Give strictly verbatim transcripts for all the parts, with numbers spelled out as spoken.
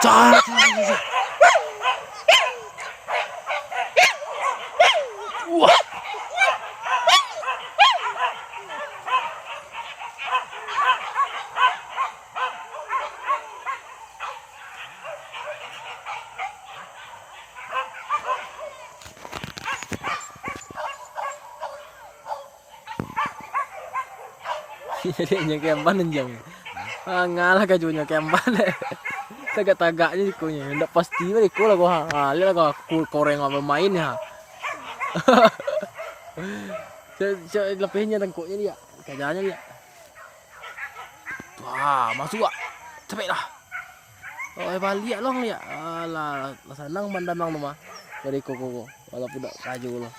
Cah, cah, cah, cah. Wah. Jadi nyo kemban anjiang. Ah, ngalah kajonyo kemban. Tagak-tagaknyo ikonyo. Ndak pasti mah iko lah ko, ha. Ha, liek lah ko, ku-, koreng apo main, ha. Cak, cak lapehnyo tangkoknyo liek. Kajanyo liek. Wah, masuak. Capek lah. Oh, eh, baliak long liek. Alah, lah sanang mandanang tu mah. Dari koko ko. Walaupun dak kajo lah.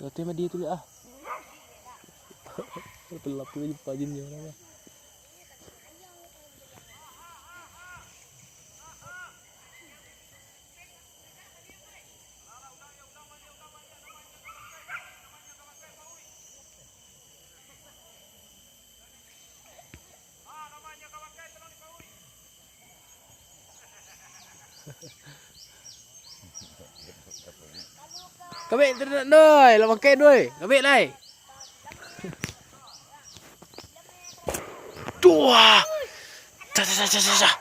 Tati mah dia tu liek ah. Pelap tu pajin dia orang ah. Kabek tu nak doi, lah makai doi. Kabek lai. Duah. Cah, cah, cah, cah, cah, cah.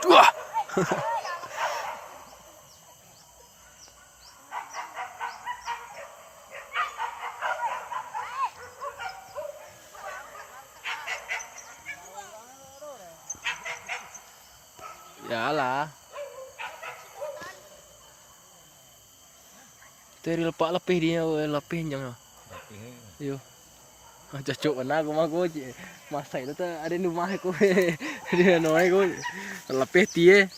Duah. Yalah. Tadi lepak lapeh dia, lapeh nyang. Iyo. Ah, cocok bana aku mah, aku, cik. Masai tu, tu ada di rumah aku. Di anu ai aku. Lapeh tie.